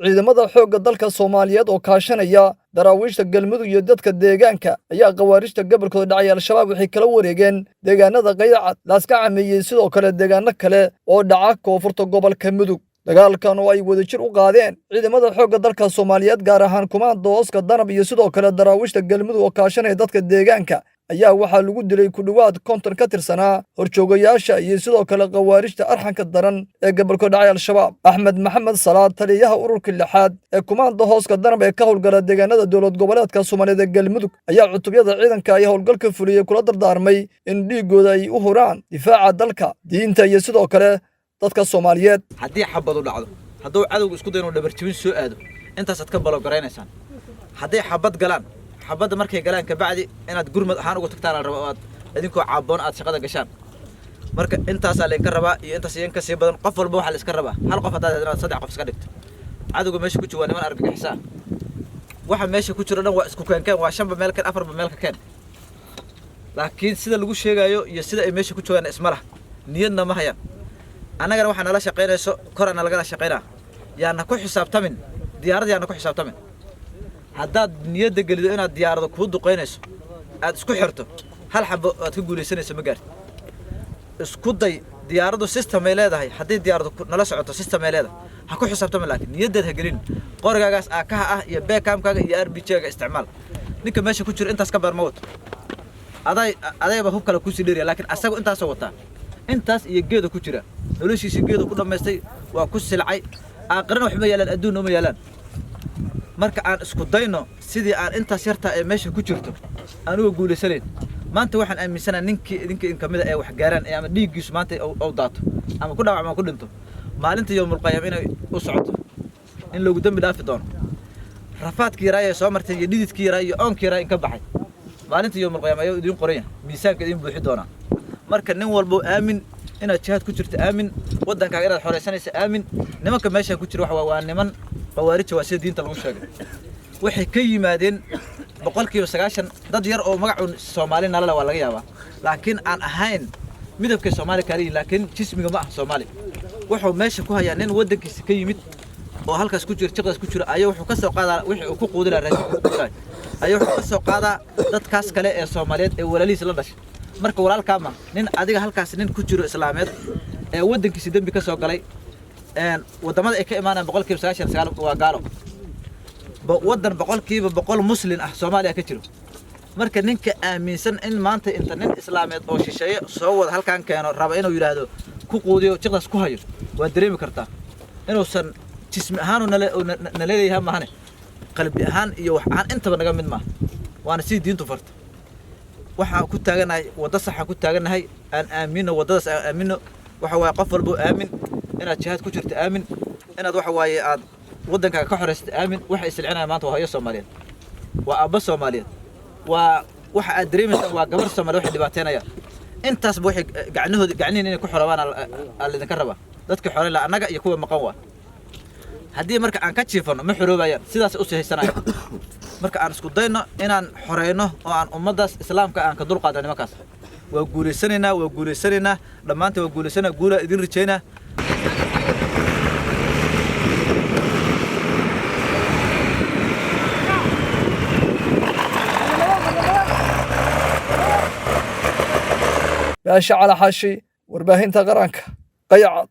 Ciidamada xoogga dalka Soomaaliyeed oo kaashanaya Daraawiishta Galmudug iyo dadka deegaanka ayaa Khawaarijta gobolkooda dhacay Al-Shabaab waxay kala wareegeen deegaanada Qaycad, Laaska Cameeyey, sidoo kale deegaano kale oo dhaca koonfurta gobolka Mudug. Dagaalkan oo ay wadajir u qaadeen ciidamada xoogga dalka Soomaaliyeed, gaar ahaan kumaandooska Danab iyo sidoo kale Daraawiishta Galmudug oo kaashanaya dadka deegaanka, ayaa waxaa lagu dilay ku dhowaad 50 ka tirsanaa horjoogayaasha iyo sidoo kale Khawaarijta arxanka daran ee gobolka dhacay Al-Shabaab. Axmed Maxamed Salaad, taliyaha ururka lixaad ee kumaanda hooska Danab ee ka howlgala deegaanada dowlad goboleedka Soomaaliyeed ee Galmudug, ayaa cutubyada ciidanka ay howlgalka fuliyey kula dardaarmay in dhiiggooda ay u huraan difaaca dalka, diinta iyo sidoo kale dadka Soomaaliyeed. Haddii xabadu dhacdo, hadduu cadowgu isku dayo inuu dhabarjibin soo aado, intaasaad ka balogaraynaysaa. Hadday xabad galaan, xabadda markay galaan kabacdi inaad gurmad ahaan uga tagtaan la raba oo aad idinkoo caaboon aad shaqada gashaan. Marka intaasaa laydinka rabaa iyo intaas iyo in kasii badan. Qof walba waxaa la iska rabaa hal qof haddaad inaad saddex qof iska dhigto. Cadowga meesha ku jira waa niman argagixisa ah. Waxa meesha ku jiro dhan waa isku keenkeen, waa shanba meel keen, afarba meel ka keen, laakiin sida lagu sheegaayo iyo sida ay meesha ku joogaan isma lah, niyadna ma hayaan. Annagana waxaa nala shaqaynayso korana lagala shaqaynaa. Yaana ku xisaabtamin diyaarad, yaana ku xisaabtamin. Haddaad niyadda gelido inaad diyaarado kuu duqaynayso, aad isku xirto, hal xabo aad ka guulaysanayso ma gaartid. Isku day. Diyaaraddu system ay leedahay. Haddii diyaaradu nala socoto, system ay leedahay, ha ku xisaabtamin, laakiin niyaddeed ha gelin. Qorigaagaas aakaha ah iyo PKM-kaaga iyo RPG-ga isticmaal. Ninka meesha ku jiro intaas ka badan ma wato. Aday adayba hub kale kusii dheeriya, laakiin asagu intaasoo wataa, intaas iyo geeda ku jira. Noloshiisa geeda ku dhammaystay, waa ku silcay. Aaqirana waxma yaalaan, adduunna uma yaalaan. Marka aan isku dayno sidii aan intaas yartaa ee meesha ku jirto anuga guulaysanayn. Maanta waxaan aaminsanahay ninkii idinka idin kamid a ee wax gaaraan ee ama dhiiggiisu maanta ou daato ama ku dhaawacmo ama ku dhinto, maalinta yowmulqiyaama inay u socoto in loogu dembi dhaafi doono rafaadkii yaraa ee soo martay iyo dhididkii yaraa iyo oonkii yaraa in ka baxay. Maalinta yowmulqiyaama ayuu idiin qoran yahay, miisaanka idiin buuxi doonaa. Marka nin walbo aamin inaad jihaad ku jirto, aamin waddankaaga inaad xoreysanaysa, aamin. Nimanka meeshaan ku jira waxa waa niman Khawaarija, waa sida diinta lagu sheegay. Waxay ka yimaadeen 90% dad yar oo magacun Soomaali nalale waa laga yaabaa, laakiin aan ahayn midabkay Soomaali kaala yihin, laakiin jismiga ma ah Soomaali. Wuxuu meesha ku hayaa nin waddankiisa ka yimid oo halkaas ku jira, jiqdaas ku jira ayaa wuxuu ka soo qaadaa wixii uu ku quudi lahaa, raashinka ku quudi lahaa ayaa wuxuu ka soo qaadaa dadkaas kale ee Soomaaliyeed ee walaalihiisa la dhashay. Marka walaalkaa ma nin adiga halkaas nin ku jiro islaameed ee waddankiisa dembi ka soo galay. Waddamada ay ka imaanayaan 99% waa gaalo. Waddan 100% Muslin ah Soomaaliya ka jiro. Marka ninka aaminsan in maanta inta nin islaameed oo shisheeye soo wada halkan keeno raba inuu yidhaahdo ku quudiyo, jiqdaas ku hayo, waad dareemi kartaa inuusan jismi ahaanu naleeyahay maahane, qalbi ahaan iyo wax ahaan intaba naga mid maaha. Waana sidii diintu farta. Waxaan ku taaganahay waddo saxaan ku taaganahay. Aan aamino waddadaas, aan aamino. Waxa waaye qof walbo aamin inaad jihaad ku jirto, aamin inaad waxa waaye aad waddankaaga ka xoreysata, aamin. Waxa isilcinaya maanta waa hooyo Soomaaliyeed, waa aabbo Soomaaliyeed, waa waxa aad dareemaysaan waa gabar Soomaaliyeed. Waxay dhibaateynayaan intaasba waxay gacnahooda gacnihiin inay ku xorobaan aa laydinka rabaa. Dadka xorey la annaga iyo kuwa maqan waa. Haddii marka aan ka jiifanno, ma xoroobayaan, sidaas usii haysanayaan. Marka aan isku dayno inaan xoreyno oo aan ummaddaas islaamka aan ka dulqaadno nimankaas. Waa guulaysanaynaa, waa guulaysanaynaa, dhammaantiin waa guulaysanaa. Guulaa idin rajaynaa. Baasha Calaxaashi, Warbaahinta Qaranka, Qaycad.